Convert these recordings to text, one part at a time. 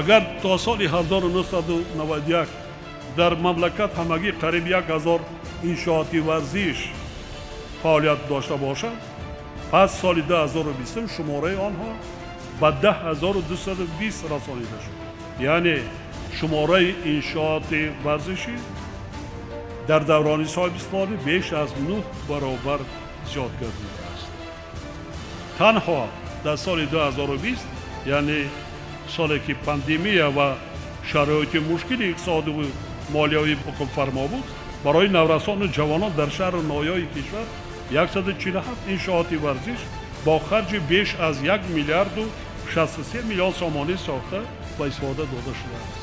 Агар то соли 1991 дар мамлакат ҳамагӣ қариб 1000 иншооти варзиш фаъолият дошта бошад, пас соли 2020 шумораи онҳо ба 10 220 расонида шуд. Яъне шумораи иншооти варзишӣ дар даврони соҳибистиқлолӣ беш аз 9 баробар зиёд гардидааст. Танҳо дар соли 2020, яъне соле ки пандемия ва шароити мушкили иқтисодиву молиявӣ ҳукмфармо буд, барои наврасону ҷавонон дар шаҳру ноҳияҳои кишвар 147 иншооти варзиш бо харҷи беш аз 1 миллиарду 63 миллион сомонӣ сохта ба истифода дода шудааст.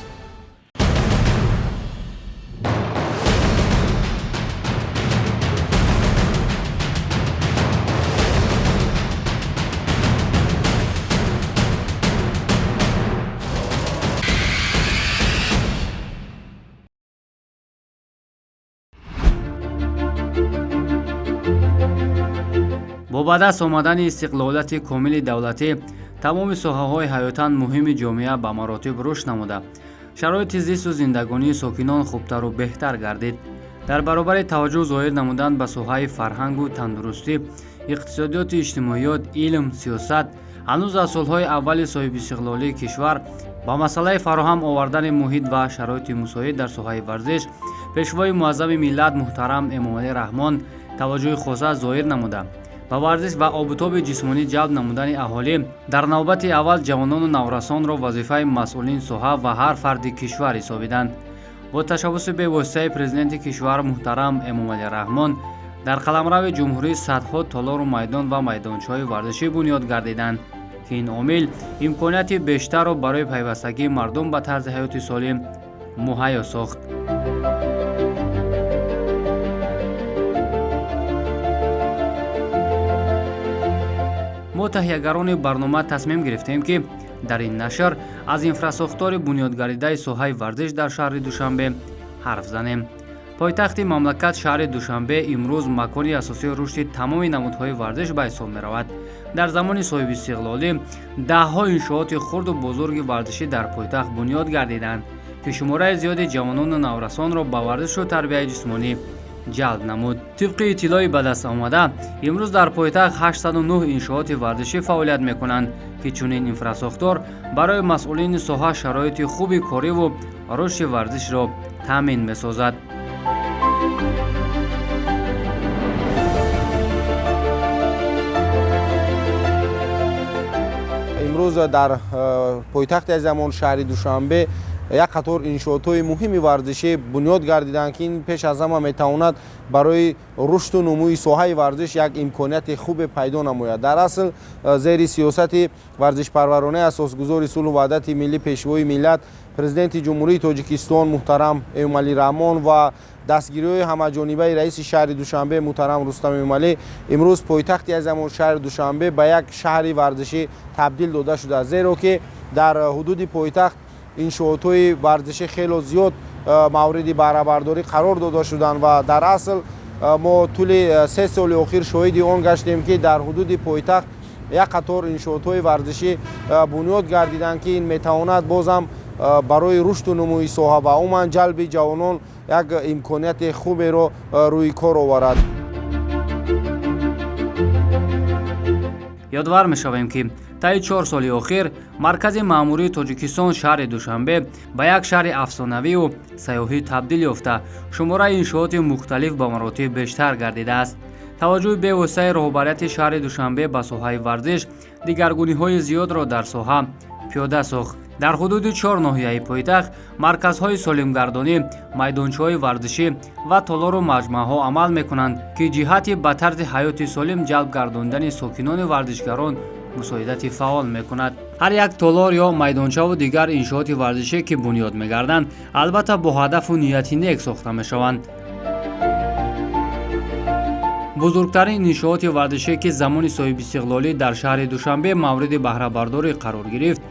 Бо ба даст омадани истиқлолияти комили давлатӣ, тамоми соҳаҳои ҳаётан муҳими ҷомеа ба маротиб рушд намуда, шароити зисту зиндагонии сокинон хубтару беҳтар гардид. Дар баробари таваҷҷӯҳ зоҳир намудан ба соҳаи фарҳангу тандурустӣ, иқтисодиёту иҷтимоиёт, илм, сиёсат, ҳанӯз аз солҳои аввали соҳибистиқлолии кишвар ба масъалаи фароҳам овардани муҳит ва шароити мусоид дар соҳаи варзиш Пешвои муаззами миллат муҳтарам Эмомалӣ Раҳмон таваҷҷӯҳи хоса зоҳир намуда, ба варзиш ва обутоби ҷисмонӣ ҷалб намудани аҳолӣ, дар навбати аввал ҷавонону наврасонро вазифаи масъулини соҳа ва ҳар фарди кишвар ҳисобиданд. Бо ташаббуси бевоситаи Президенти кишвар муҳтарам Эмомалӣ Раҳмон дар қаламрави ҷумҳурӣ садҳо толору майдон ва майдончаҳои варзишӣ бунёд гардиданд, ки ин омил имконияти бештарро барои пайвастагии мардум ба тарзи ҳаёти солим муҳайё сохт. Мо, таҳиягарони барнома, тасмим гирифтем, ки дар ин нашр аз инфрасохтори бунёдгардидаи соҳаи варзиш дар шаҳри Душанбе ҳарф занем. Пойтахти мамлакат, шаҳри Душанбе, имрӯз макони асосии рушди тамоми намудҳои варзиш ба ҳисоб меравад. Дар замони соҳибистиқлолӣ даҳҳо иншооти хурду бузурги варзишӣ дар пойтахт бунёд гардиданд, ки шумораи зиёди ҷавонону наврасонро ба варзишу тарбияи ҷисмонӣ ҷалб намуд. Тибқи иттилои ба даст омада, имрӯз дар пойтахт 809 иншооти варзишӣ фаъолият мекунанд, ки чунин инфрасохтор барои масъулини соҳа шароити хуби кориву рушди варзишро таъмин месозад. Имрӯз дар пойтахти азизамон, шаҳри Душанбе, як қатор иншоотҳои муҳими варзишӣ бунёд гардиданд, ки ин пеш аз ҳама метавонад барои рушду нумӯи соҳаи варзиш як имконияти хубе пайдо намояд. Дар асл, зери сиёсати варзишпарваронаи Асосгузори сулҳу ваҳдати миллӣ, Пешвои миллат, Президенти Ҷумҳурии Тоҷикистон муҳтарам Эмомалӣ Раҳмон ва дастгириҳои ҳамаҷонибаи раиси шаҳри Душанбе муҳтарам Рустам Эмомалӣ, имрӯз пойтахти азизамон, шаҳри Душанбе, ба як шаҳри варзишӣ табдил дода шудааст, зеро ки дар ҳудуди пойтахт иншоотҳои варзишӣ хело зиёд мавриди баҳрабардорӣ қарор дода шуданд. Ва дар асл мо тӯли 3 соли охир шоҳиди он гаштем, ки дар ҳудуди пойтахт як қатор иншоотҳои варзишӣ бунёд гардиданд, ки ин метавонад бозам барои рушду нумӯи соҳа ва умуман ҷалби ҷавонон як имконияти хуберо рӯи кор оварад. Ёдовар мешавем, ки таи 4 соли охир маркази маъмурии Тоҷикистон, шаҳри Душанбе, ба як шаҳри афсонавию сайёҳӣ табдил ёфта, шумораи иншооти мухталиф ба маротиб бештар гардидааст. Таваҷҷӯҳи бевоситаи роҳбарияти шаҳри Душанбе ба соҳаи варзиш дигаргуниҳои зиёдро дар соҳа пиёда сохт. Дар ҳудуди чор ноҳияи пойтахт марказҳои солимгардонӣ, майдончаҳои варзишӣ ва толору маҷмӯаҳо амал мекунанд, ки ҷиҳати ба тарзи ҳаёти солим ҷалб гардондани сокинони варзишгарон мусоидати фаъол мекунад. Ҳар як толор ё майдончаву дигар иншооти варзишӣ, ки бунёд мегарданд, албатта бо ҳадафу нияти нек сохта мешаванд. Бузургтарин иншооти варзишӣ, ки замони соҳибистиқлолӣ дар шаҳри Душанбе мавриди баҳрабардорӣ қарор гирифт,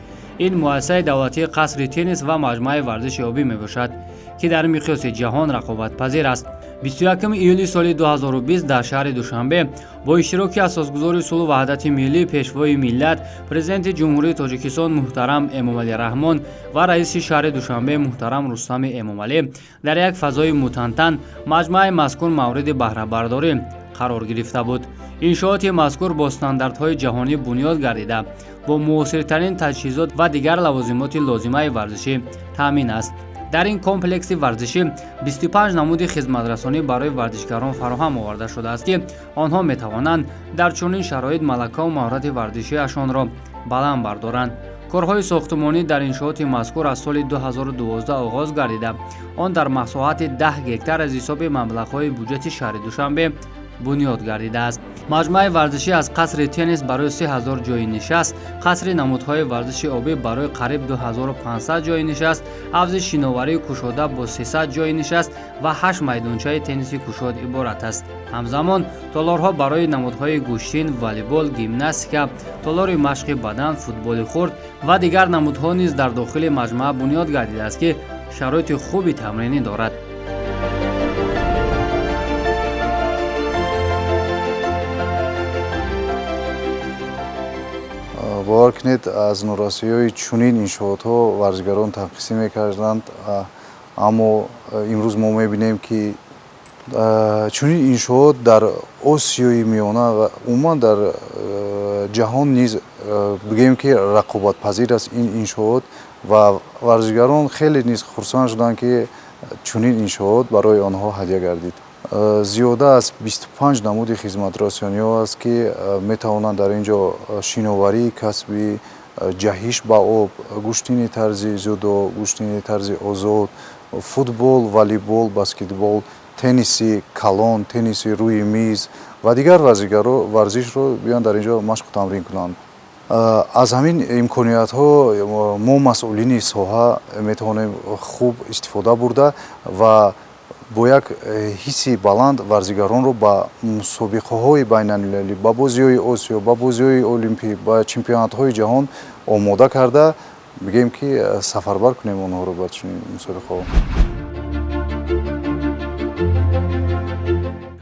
ин муассисаи давлатии Қасри теннис ва маҷмӯаи варзиши обӣ мебошад, ки дар миқёси ҷаҳон рақобатпазир аст. 21 июли соли 2020 дар шаҳри Душанбе бо иштироки асосгузори сулҳу ваҳдати миллӣ, пешвои миллат, президенти Ҷумҳурии Тоҷикистон муҳтарам Эмомалӣ Раҳмон ва раиси шаҳри Душанбе муҳтарам Рустами Эмомалӣ дар як фазои мутантан маҷмӯаи мазкур мавриди баҳрабардорӣ қарор гирифта буд. Иншооти мазкур бо стандартҳои ҷаҳонӣ бунёд гардида, бо муосиртарин таҷҳизот ва дигар лавозимоти лозимаи варзишӣ таъмин аст. Дар ин комплекси варзишӣ 25 намуди хизматрасонӣ барои варзишгарон фароҳам оварда шудааст, ки онҳо метавонанд дар чунин шароит малакаву маҳорати варзишиашонро баланд бардоранд. Корҳои сохтумонӣ дар иншооти мазкур аз соли 2012 оғоз гардида, он дар масоҳати 10 гектар аз ҳисоби маблағҳои буҷети шаҳри Душанбе бунёд гардидааст. Маҷмӯаи варзишӣ аз қасри теннис барои 3000 ҷойи нишаст, қасри намудҳои варзиши обӣ барои қариб 2500 ҷойи нишаст, ҳавзи шиноварии кушода бо 300 ҷойи нишаст ва 8 майдончаи тенниси кушод иборат аст. Ҳамзамон толорҳо барои намудҳои гӯштин, волейбол, гимнастика, толори машқи бадан, футболи хурд ва дигар намудҳо низ дар дохили маҷмӯа бунёд гардидааст, ки шароити хуби тамринӣ дорад. Бовар кунед, аз норасоиҳои чунин иншоотҳо варзишгарон танқисӣ мекарданд, аммо имрӯз мо мебинем, ки чунин иншоот дар Осиёи Миёна ва умуман дар ҷаҳон низ бигӯем, ки рақобатпазир аст ин иншоот, ва варзишгарон хеле низ хурсанд шуданд, ки чунин иншоот барои онҳо ҳадя гардид. Зиёда аз 25 намуди хизматрасониҳо аст, ки метавонанд дар ин ҷо шиноварии касбӣ, ҷаҳиш ба об, гӯштини тарзи дзюдо, гӯштини тарзи озод, футбол, волейбол, баскетбол, тенниси калон, тенниси рӯи миз ва дигар варзишро биён дар ин ҷо машқу тамрин кунанд. Аз ҳамин имкониятҳо мо, масъулини соҳа, метавонем хуб истифода бурда ва бо як ҳисси баланд варзигаронро ба мусобиқаҳои байналмилалӣ, ба бозиҳои Осиё, ба бозиҳои Олимпӣ, ба чемпионатҳои ҷаҳон омода карда, бигӯем, ки сафарбар кунем онҳоро ба чунин мусобиқаҳо.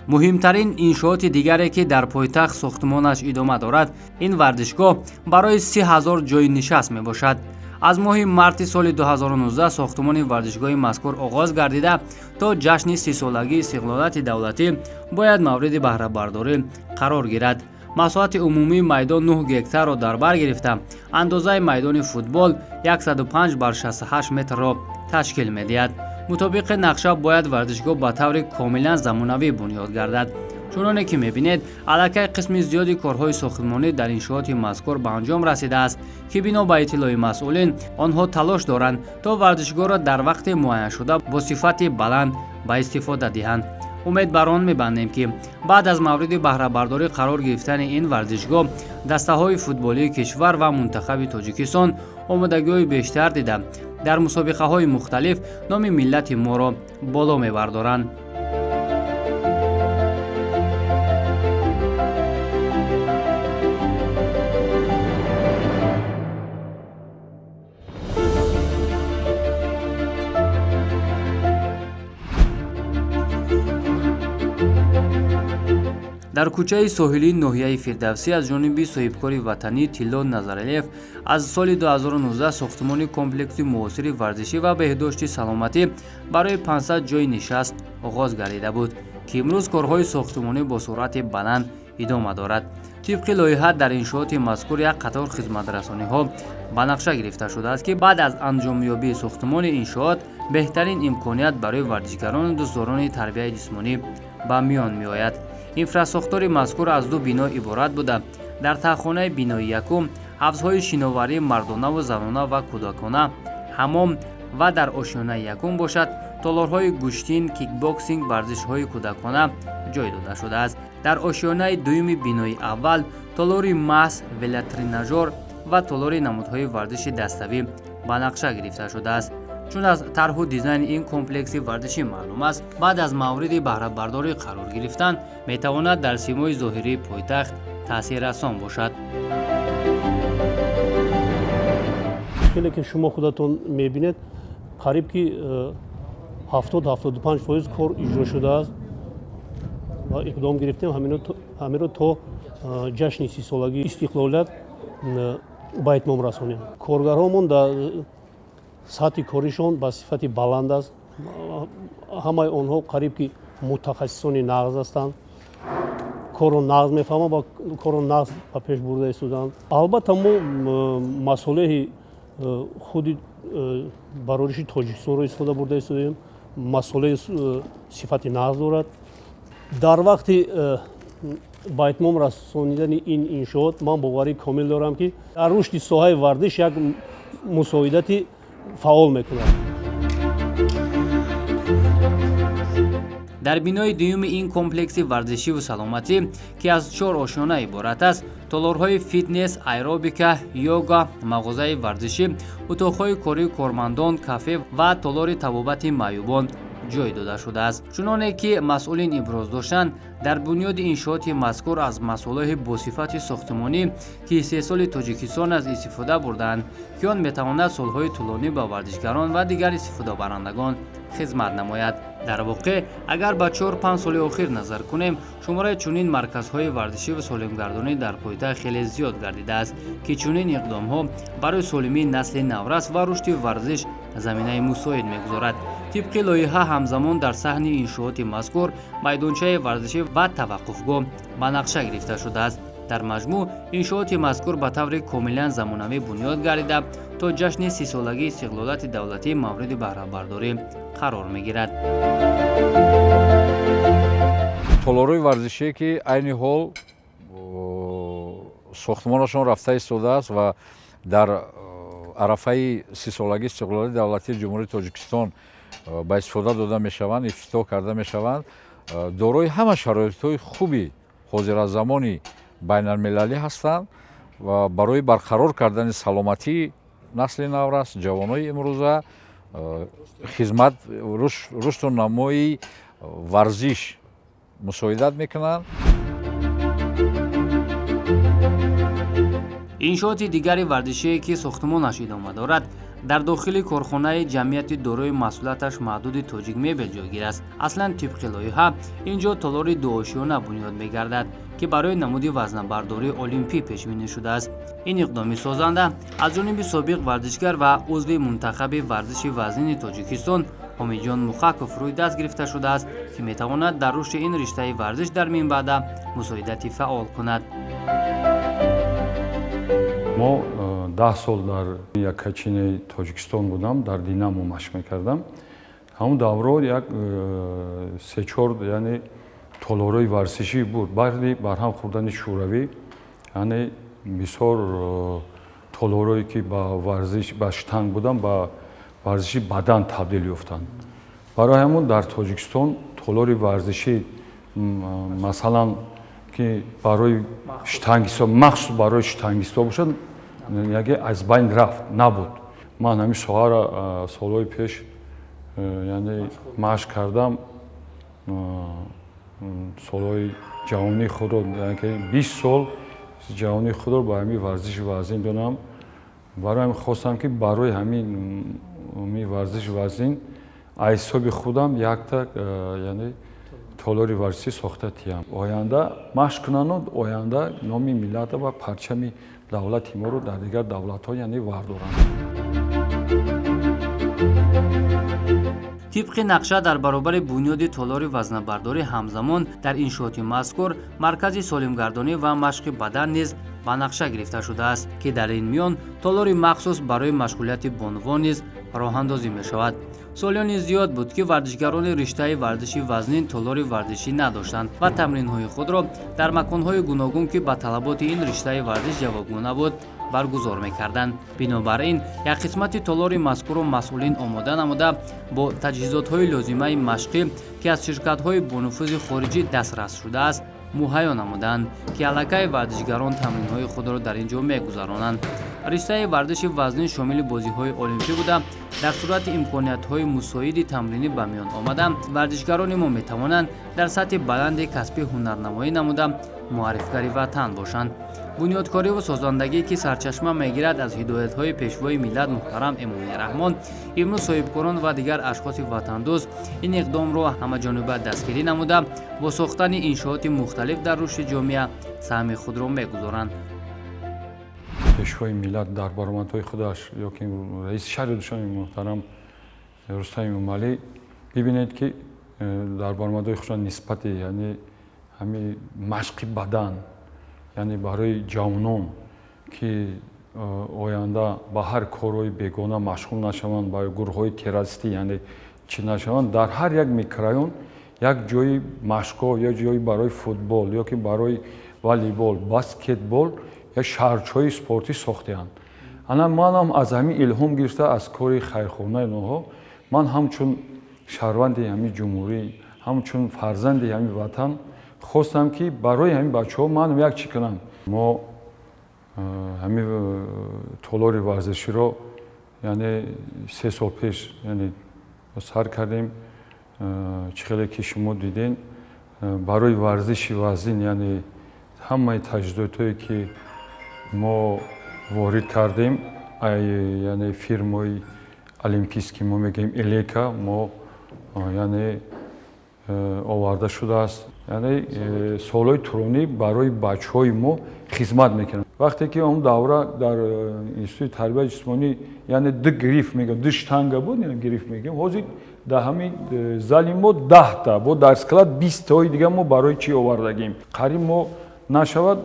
Муҳимтарин иншооти дигаре, ки дар пойтахт сохтмонаш идома дорад, ин варзишгоҳ барои 30 000 ҷойи нишаст мебошад. Аз моҳи марти соли 2019 сохтмони варзишгоҳи мазкур оғоз гардида, то ҷашни 30-солагии истиқлолияти давлатӣ бояд мавриди баҳрабардорӣ қарор гирад. Масоҳати умумии майдон 9 гектарро дар бар гирифта, андозаи майдони футбол 105 бар 68 метрро ташкил медиҳад. Мутобиқи нақша бояд варзишгоҳ ба таври комилан замонавӣ бунёд гардад. Чуноне ки мебинед, аллакай қисми зиёди корҳои сохтмонӣ дар иншооти мазкур ба анҷом расидааст, ки бино ба иттилои масъулин, онҳо талош доранд, то варзишгоҳро дар вақти муайяншуда бо сифати баланд ба истифода диҳанд. Умед бар он мебандем, ки баъд аз мавриди баҳрабардорӣ қарор гирифтани ин варзишгоҳ дастаҳои футболии кишвар ва мунтахаби Тоҷикистон омодагиҳои бештар дида, дар мусобиқаҳои мухталиф номи миллати моро боло мебардоранд. Дар кӯчаи соҳилии ноҳияи Фирдавсӣ аз ҷониби соҳибкори ватанӣ Тилло Назаралиев аз соли 2019 сохтмони комплекси муосири варзишӣ ва беҳдошти саломатӣ барои 500 ҷойи нишаст оғоз гардида буд, ки имрӯз корҳои сохтмонӣ бо суръати баланд идома дорад. Тибқи лоиҳа дар иншооти мазкур як қатор хизматрасониҳо ба нақша гирифта шудааст, ки баъд аз анҷомёбии сохтмони иншоот беҳтарин имконият барои варзишгарону дӯстдорони тарбияи ҷисмонӣ ба миён меояд. Инфрасохтори мазкур аз ду бино иборат буда, дар таҳхонаи бинои якум ҳавзҳои шиноварии мардонаву занона ва кӯдакона, ҳамом ва дар ошёнаи якум бошад, толорҳои гӯштин, кикбоксинг, варзишҳои кӯдакона ҷой дода шудааст. Дар ошёнаи дуюми бинои аввал толори маҳз велотренажёр ва толори намудҳои варзиши даставӣ ба нақша гирифта шудааст. Чун аз тарҳу дизайни ин комплекси варзишӣ маълум аст, баъд аз мавриди баҳрабардорӣ қарор гирифтан метавонад дар симои зоҳирии пойтахт таъсиррасон бошад. Хеле ки шумо худатон мебинед, қариб ки 70-75% кор иҷро шудааст. Ва иқдом гирифтем, ҳаминро то ҷашни 30-солагии истиқлолият ба итмом расонем. Коргарҳомон дар сатҳи коришон ба сифати баланд аст. Ҳамаи онҳо қариб ки мутахассисони нағз ҳастанд, корро нағз мефаҳманд ва корро нағз ба пеш бурда истодаанд. Албатта, мо масолеҳи худи барориши Тоҷикистонро истифода бурда истодаем. Масолеҳи сифати нағз дорад. Дар вақти ба итмом расонидани ин иншоот ман боварии комил дорам, ки дар рушди соҳаи варзиш як мусоидати фаъол мекунад. Дар бинои дуюми ин комплекси варзишиву саломатӣ, ки аз чор ошёна иборат аст, толорҳои фитнес, аэробика, йога, мағозаи варзишӣ, утоқҳои кории кормандон, кафе ва толори табобати маъюбон ҷой дода шудааст. Чуноне ки масъулин иброз доштанд, дар бунёди иншооти мазкур аз масолеҳи босифати сохтмонӣ, ки истеҳсоли Тоҷикистон аст, истифода бурдаанд, ки он метавонад солҳои тӯлонӣ ба варзишгарон ва дигар истифодабарандагон хизмат намояд. Дар воқеъ, агар ба 4-5 соли охир назар кунем, шумораи чунин марказҳои варзишиву солимгардонӣ дар пойтахт хеле зиёд гардидааст, ки чунин иқдомҳо барои солимии насли наврас ва рушди варзиш заминаи мусоид мегузорад. Тибқи лоиҳа, ҳамзамон дар саҳни иншооти мазкур майдончаи варзишӣ ва таваққуфгоҳ ба нақша гирифта шудааст. Дар маҷмӯъ, иншооти мазкур ба таври комилан замонавӣ бунёд гардида, то ҷашни 30-солагии истиқлолияти давлатӣ мавриди баҳрабардорӣ қарор мегирад. Толорҳои варзишие, ки айни ҳол сохтмонашон рафта истодааст ва дар арафаи 30-солагии истиқлолияти давлатии Ҷумҳурии Тоҷикистон ба истифода дода мешаванд, ифтитоҳ карда мешаванд, дорои ҳама шароитҳои хуби ҳозиразамони байналмилалӣ ҳастанд ва барои барқарор кардани саломатии насли наврас, ҷавонои имрӯза, хизмат, рушду намои варзиш мусоидат мекунанд. Иншооти дигари варзишие, ки сохтмонаш идома дорад, дар дохили корхонаи ҷамъияти дорои масъулияташ маҳдуди Тоҷик Мебел ҷойгир аст. Аслан, тибқи лоиҳа, ин ҷо толори дуошёна бунёд мегардад, ки барои намуди вазнабардории олимпӣ пешбинӣ шудааст. Ин иқдоми созанда аз ҷониби собиқ варзишгар ва узви мунтахаби варзиши вазнини Тоҷикистон Ҳомиҷон Мухаков рӯй даст гирифта шудааст, ки метавонад дар рушди ин риштаи варзиш дар минбаъда мусоидати фаъол кунад. Мо 10 сол дар яккачинаи Тоҷикистон будам, дар Динамо машқ мекардам. Ҳамон давро як се-чор, яъне, толорҳои варзишӣ буд. Баъди барҳам хӯрдани Шӯравӣ, яъне, бисёр толорҳое, ки ба варзиш, ба штанг буданд, ба варзиши бадан табдил ёфтанд. Барои ҳамон дар Тоҷикистон толори варзишӣ, масалан, ки барои штангистҳо, махсус барои штангистҳо бошад, яке аз байн рафт, набуд. Ман ҳамин соҳаро солҳои пеш, яъне, машқ кардам. Солҳои ҷавонии худро, 20 сол ҷавонии худро ба ҳамин варзиши вазнин додам. Барои ҳамин хостам, ки барои ҳамин варзиши вазнин аз ҳисоби худам якта, яъне, толори варзишӣ сохта тиям. Оянда машқ кунану оянда номи миллата ва парчами давлати моро дар дигар давлатҳо, яъне, вардоранд. Тибқи нақша, дар баробари бунёди толори вазнабардорӣ, ҳамзамон дар иншооти мазкур маркази солимгардонӣ ва машқи бадан низ ба нақша гирифта шудааст, ки дар ин миён толори махсус барои машғулияти бонувон низ роҳандозӣ мешавад. Солиёни зиёд буд, ки варзишгарони риштаи варзиши вазнин толори варзишӣ надоштанд ва тамринҳои худро дар маконҳои гуногун, ки ба талаботи ин риштаи варзиш ҷавобгӯ набуд, баргузор мекарданд. Бинобар ин, як қисмати толори мазкурро масъулин омода намуда, бо таҷҳизотҳои лозимаи машқӣ, ки аз ширкатҳои бонуфузи хориҷӣ дастрас шудааст, муҳайё намуданд, ки аллакай варзишгарон тамринҳои худро дар ин ҷо мегузаронанд. Риштаи варзиши вазнин шомили бозиҳои олимпӣ буда, дар сурати имкониятҳои мусоиди тамринӣ ба миён омада, варзишгарони мо метавонанд дар сатҳи баланди касбӣ ҳунарнамоӣ намуда, муаррифгари ватан бошанд. Бунёдкориву созандагӣ, ки сарчашма мегирад аз ҳидоятҳои пешвои миллат муҳтарам Эмомалӣ Раҳмон, имрӯз соҳибкорон ва дигар ашхоси ватандӯст ин иқдомро ҳамаҷониба дастгирӣ намуда, бо сохтани иншооти мухталиф дар рушди ҷомеа саҳми худро мегузоранд. Пешвои миллат дар баромадҳои худаш ё ки раиси шаҳри Душанбе муҳтарам Рустам Эмомалӣ, бибинед, ки дар баромадҳои худашон нисбати, яъне, ҳамин машқи бадан, яъне барои ҷавонон, ки оянда ба ҳар корҳои бегона машғул нашаванд, ба гурӯҳҳои террористӣ, яъне, чӣ нашаванд, дар ҳар як микрорайон як ҷои машқҳо, ё ҷои барои футбол, ё ки барои волейбол, баскетбол, як шаҳрчаҳои спортӣ сохтаанд. Ана манам аз ҳамин илҳом гирифта, аз кори хайрхонаи онҳо, ман ҳамчун шаҳрванди ҳамин ҷумҳурӣ, ҳамчун фарзанди ҳамин ватан хостам, ки барои ҳамин бачаҳо манам як чӣ кунам. Мо ҳамин толори варзиширо, яъне, 3 сол пеш, яъне, сар кардем. Чӣ хеле ки шумо дидем, барои варзиши вазнин, яъне, ҳамаи таҷҳизотое ки мо ворид кардем, яъне, фирмаи олимпийский, мо мегӯем Элека, мо, яъне, оварда шудааст. Яъне, солҳои тӯлонӣ барои бачаҳои мо хизмат мекунанд. Вақте ки он давра дар институти тарбияи ҷисмонӣ, яъне, ду гриф мегӯям, ду штанга буд, гриф мегӯям, ҳозир дар ҳамин зали мо 10-та, бо дар склад 20-таҳои дига мо барои чӣ овардагим. Қариб мо нашавад,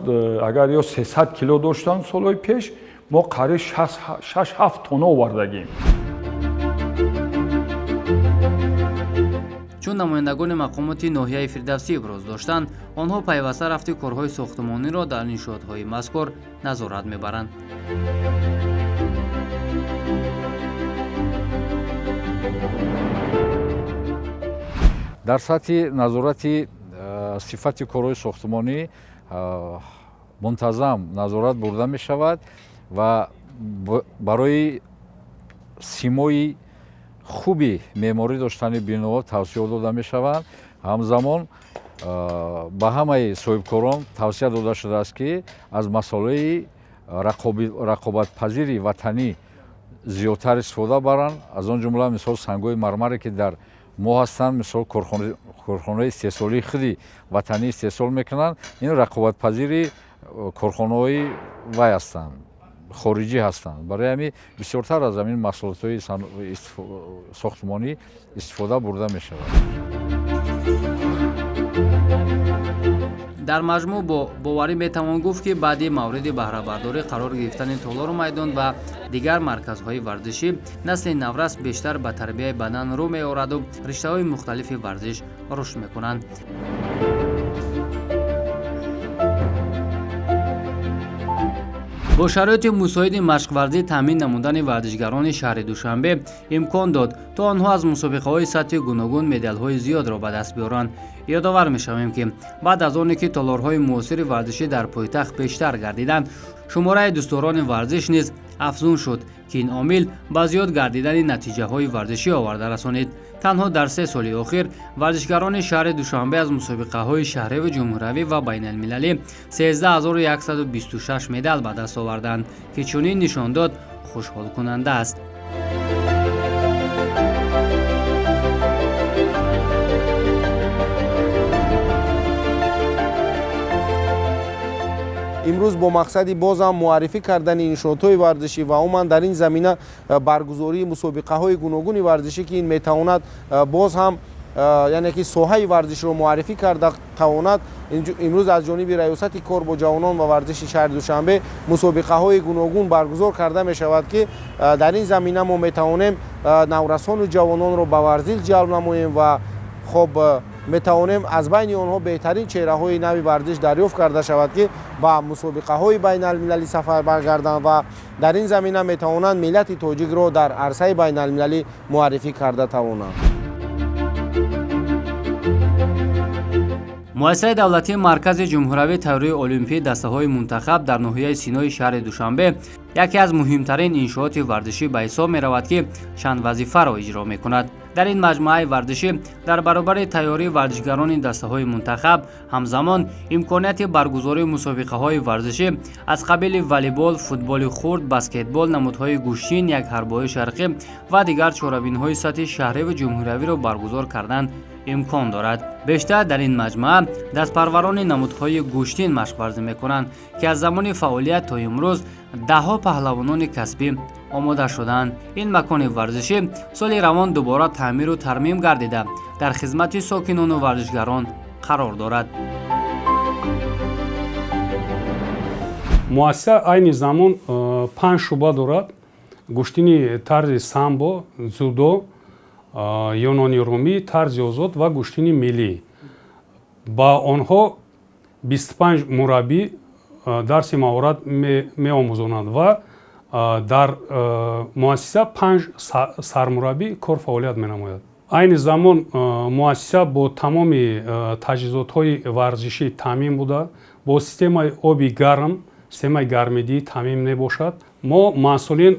агар ё 300 кило доштанд солҳои пеш, мо қариб 6-7 тонна овардагим. Чун намояндагони мақомоти ноҳияи Фирдавсӣ иброз доштанд, онҳо пайваста рафти корҳои сохтмониро дар иншоотҳои мазкур назорат мебаранд. Дар сатҳи назорати сифати корҳои сохтмонӣ мунтазам назорат бурда мешавад ва барои симои хуби меъморӣ доштани биноҳо тавсия дода мешаванд. Ҳамзамон ба ҳамаи соҳибкорон тавсия дода шудааст, ки аз масолеҳи рақобатпазири ватанӣ зиёдтар истифода баранд, аз он ҷумла, мисол, сангҳои мармаре, ки дар мо ҳастанд, мисол, корхонаҳои истеҳсолии худи ватанӣ истеҳсол мекунанд, ин рақобатпазири корхонаҳои вай ҳастанд, хориҷӣ ҳастанд. Барои ҳамин бисёртар аз ҳамин маҳсулотҳои сохтмонӣ истифода бурда мешавад. Дар маҷмӯъ бо боварӣ метавон гуфт, ки баъди мавриди баҳрабардорӣ қарор гирифтани толору майдон ва дигар марказҳои варзишӣ, насли наврас бештар ба тарбияи бадан рӯ меораду риштаҳои мухталифи варзиш рушд мекунанд. Бо шароити мусоиди машқварзӣ таъмин намудани варзишгарони шаҳри Душанбе имкон дод, то онҳо аз мусобиқаҳои сатҳи гуногун медалҳои зиёдро ба даст биёранд. Ёдовар мешавем, ки баъд аз оне ки толорҳои муосири варзишӣ дар пойтахт бештар гардиданд, шумораи дӯстдорони варзиш низ афзун шуд, ки ин омил ба зиёд гардидани натиҷаҳои варзишӣ оварда расонид. Танҳо дар 3 соли охир варзишгарони шаҳри Душанбе аз мусобиқаҳои шаҳриву ҷумҳуравӣ ва байналмилалӣ 13 126 медал ба даст оварданд, ки чунин нишондод хушҳолкунанда аст. Имрӯз бо мақсади бозам муаррифӣ кардани иншоотҳои варзишӣ ва умуман дар ин замина баргузории мусобиқаҳои гуногуни варзишӣ, ки ин метавонад боз ҳам, яъне ки, соҳаи варзишро муаррифӣ карда тавонад, имрӯз аз ҷониби Раёсати кор бо ҷавонон ва варзиши шаҳри Душанбе мусобиқаҳои гуногун баргузор карда мешавад, ки дар ин замина мо метавонем наврасону ҷавононро ба варзиш ҷалб намоем ва хоб метавонем аз байни онҳо беҳтарин чеҳраҳои нави варзиш дарёфт карда шавад, ки ба мусобиқаҳои байналмилалӣ сафар баргарданд ва дар ин замина метавонанд миллати тоҷикро дар арсаи байналмилалӣ муаррифӣ карда тавонанд. Муассисаи давлатии Маркази ҷумҳуриявии тайёрии олимпии дастаҳои мунтахаб дар ноҳияи Синои шаҳри Душанбе яке аз муҳимтарин иншооти варзишӣ ба ҳисоб меравад, ки чанд вазифаро иҷро мекунад. Дар ин маҷмӯаи варзишӣ дар баробари тайёрии варзишгарони дастаҳои мунтахаб, ҳамзамон имконияти баргузории мусобиқаҳои варзишӣ аз қабили волейбол, футболи хурд, баскетбол, намудҳои гӯштин, якҳарбои шарқӣ ва дигар чорабиниҳои сатҳи шаҳриву ҷумҳуриявиро баргузор кардан имкон дорад. Бештар дар ин маҷмӯа дастпарварони намудҳои гӯштин машқварзӣ мекунанд, ки аз замони фаъолият то имрӯз даҳҳо паҳлавонони касбӣ омода шудаанд. Ин макони варзишӣ соли равон дубора таъмиру тармим гардида, дар хизмати сокинону варзишгарон қарор дорад. Муассиса айни замон панҷ шӯъба дорад: гӯштини тарзи самбо, дзюдо, юнони румӣ, тарзи озод ва гӯштини миллӣ. Ба онҳо 25 мураббӣ дарси маҳорат меомӯзонанд ва дар муассиса панҷ сармураббӣ кор фаъолият менамояд. Айни замон муассиса бо тамоми таҷҳизотҳои варзишӣ таъмин буда, бо системаи оби гарм, системаи гармидиҳӣ таъмин мебошад. Мо масъулин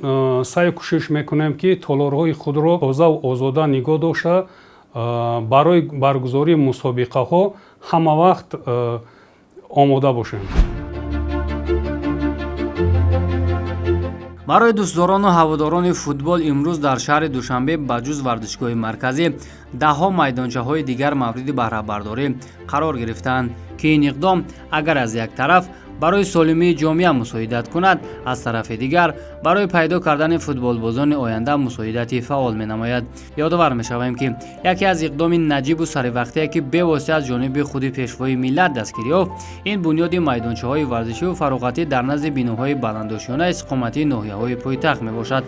саъю кӯшиш мекунем, ки толорҳои худро тозаву озода нигоҳ дошта, барои баргузории мусобиқаҳо ҳама вақт омода бошем. Барои дӯстдорону ҳаводорони футбол имрӯз дар шаҳри Душанбе ба ҷуз варзишгоҳи марказӣ даҳҳо майдончаҳои дигар мавриди баҳрабардорӣ қарор гирифтаанд, ки ин иқдом агар аз як тараф барои солимии ҷомеа мусоидат кунад, аз тарафи дигар барои пайдо кардани футболбозони оянда мусоидати фаъол менамояд. Ёдовар мешавем, ки яке аз иқдоми наҷибу саривақтие, ки бевосита аз ҷониби худи Пешвои миллат дастгирӣ ёфт, ин бунёди майдончаҳои варзишиву фароғатӣ дар назди биноҳои баландошёна истиқоматии ноҳияҳои пойтахт мебошад.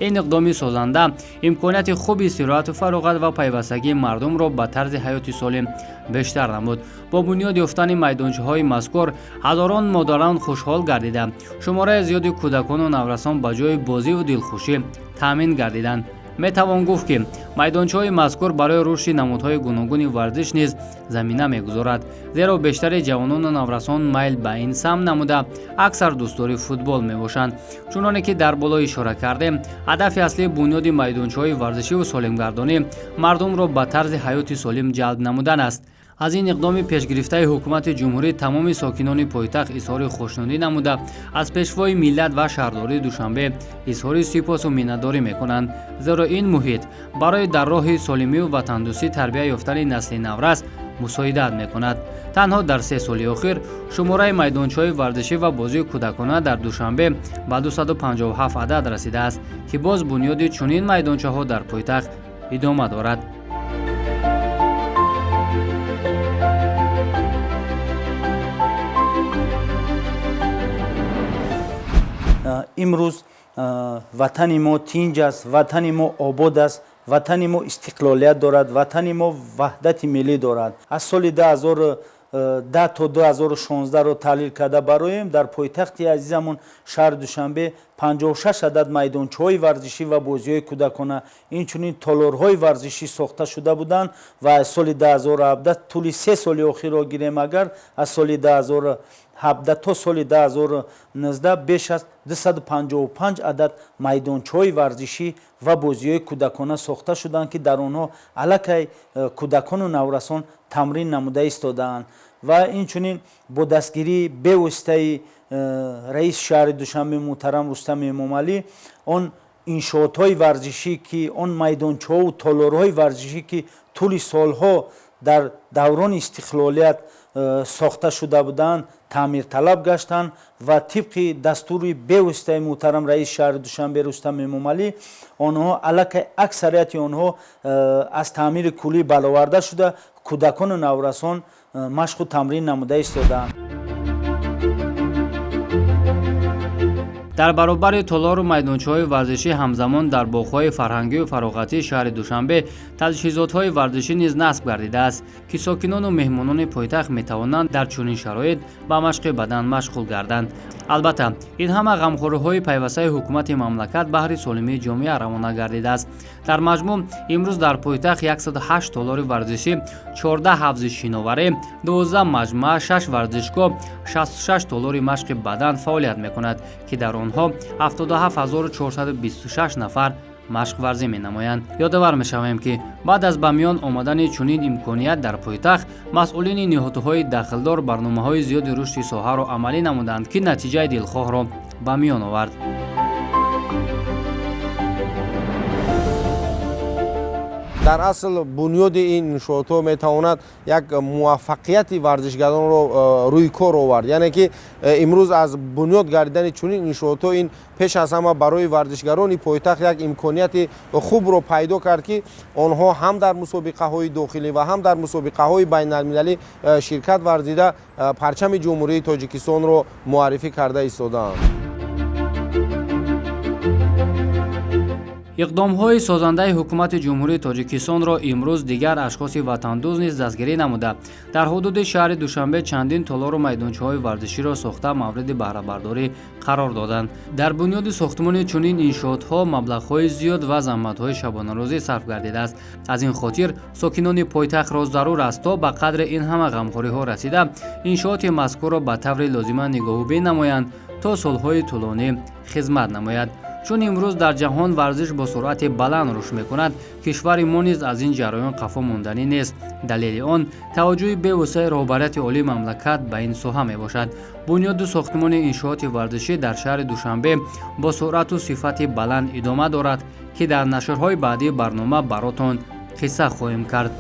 Ин иқдоми созанда имконияти хуби истироҳату фароғат ва пайвастагии мардумро ба тарзи ҳаёти солим бештар намуд. Бо бунёд ёфтани майдончаҳои мазкур ҳазорон модарон хушҳол гардида, шумораи зиёди кӯдакону наврасон ба ҷои бозиву дилхушӣ таъмин гардиданд. Метавон гуфт, ки майдончаҳои мазкур барои рушди намудҳои гуногуни варзиш низ замина мегузорад, зеро бештари ҷавонону наврасон майл ба ин самт намуда, аксар дӯстдори футбол мебошанд. Чуноне ки дар боло ишора кардем, ҳадафи аслии бунёди майдончаҳои варзишиву солимгардонӣ мардумро ба тарзи ҳаёти солим ҷалб намудан аст. Аз ин иқдоми пешгирифтаи ҳукумати ҷумҳурӣ тамоми сокинони пойтахт изҳори хушнудӣ намуда, аз Пешвои миллат ва шаҳрдории Душанбе изҳори сипосу миннатдорӣ мекунанд, зеро ин муҳит барои дар роҳи солимию ватандӯстӣ тарбия ёфтани насли наврас мусоидат мекунад. Танҳо дар 3 соли охир шумораи майдончаҳои варзишӣ ва бозии кӯдакона дар Душанбе ба 257 адад расидааст, ки боз бунёди чунин майдончаҳо дар пойтахт идома дорад. Имрӯз ватани мо тинҷ аст, ватани мо обод аст, ватани мо истиқлолият дорад, ватани мо ваҳдати миллӣ дорад. Аз соли 2010 то 2016-ро таҳлил карда бароем, дар пойтахти азизамон шаҳри Душанбе 56 адад майдончаҳои варзишӣ ва бозиҳои кӯдакона, инчунин толорҳои варзишӣ сохта шуда буданд ва аз соли 2017, тӯли 3 соли охирро гирем, агар аз соли 2017 то соли 2019 беш аз 255 адад майдончаҳои варзишӣ ва бозиҳои кӯдакона сохта шуданд, ки дар онҳо аллакай кӯдакону наврасон тамрин намуда истодаанд. Ва инчунин бо дастгирии бевоситаи раиси шаҳри Душанбе муҳтарам Рустам Эмомалӣ он иншоотҳои варзишӣ, ки он майдончаҳову толорҳои варзишӣ, ки тӯли солҳо дар даврони истиқлолият сохта шуда буданд, таъмирталаб гаштанд ва тибқи дастури бевоситаи муҳтарам раиси шаҳри Душанбе Рустам Эмомалӣ онҳо аллакай аксарияти онҳо аз таъмири куллӣ бароварда шуда, кӯдакону наврасон машқу тамрин намуда истодаанд. Дар баробари толору майдончаҳои варзишӣ ҳамзамон дар боғҳои фарҳангию фароғатии шаҳри Душанбе таҷҳизотҳои варзишӣ низ насб гардидааст, ки сокинону меҳмонони пойтахт метавонанд дар чунин шароит ба машқи бадан машғул гарданд. Албатта, ин ҳама ғамхориҳои пайвастаи ҳукумати мамлакат баҳри солимии ҷомеа равона гардидааст. Дар маҷмӯъ имрӯз дар пойтахт 108 толори варзишӣ, 14 ҳавзи шиноварӣ, 12 маҷмӯа, 6 варзишгоҳ, 66 толори машқи бадан фаъолият мекунад, ки дар онҳо 77 426 нафар машқварзӣ менамоянд. Ёдовар мешавем, ки баъд аз ба миён омадани чунин имконият дар пойтахт, масъулини ниҳодҳои дахлдор барномаҳои зиёди рушди соҳаро амалӣ намуданд, ки натиҷаи дилхоҳро ба миён овард. Дар асл бунёди ин иншоотҳо метавонад як муваффақияти варзишгаронро рӯи кор овард, яъне ки имрӯз аз бунёд гардидани чунин иншоотҳо ин пеш аз ҳама барои варзишгарони пойтахт як имконияти хубро пайдо кард, ки онҳо ҳам дар мусобиқаҳои дохилӣ ва ҳам дар мусобиқаҳои байналмилалӣ ширкат варзида, парчами Ҷумҳурии Тоҷикистонро муаррифӣ карда истодаанд. Иқдомҳои созандаи ҳукумати Ҷумҳурии Тоҷикистонро имрӯз дигар ашхоси ватандӯст низ дастгирӣ намуда, дар ҳудуди шаҳри Душанбе чандин толору майдончаҳои варзиширо сохта, мавриди баҳрабардорӣ қарор доданд. Дар бунёди сохтмони чунин иншоотҳо маблағҳои зиёд ва заҳматҳои шабонарӯзӣ сарф гардидааст. Аз ин хотир сокинони пойтахтро зарур аст, то ба қадри ин ҳама ғамхориҳо расида, иншооти мазкурро ба таври лозима нигоҳубин намоянд, то солҳои тӯлонӣ хизмат намояд. Чун имрӯз дар ҷаҳон варзиш бо суръати баланд рушд мекунад, кишвари мо низ аз ин ҷараён қафо монданӣ нест. Далели он таваҷҷӯҳи бевоситаи роҳбарияти олии мамлакат ба ин соҳа мебошад. Бунёду сохтмони иншооти варзишӣ дар шаҳри Душанбе бо суръату сифати баланд идома дорад, ки дар нашрҳои баъдии барнома баротон қисса хоҳем кард.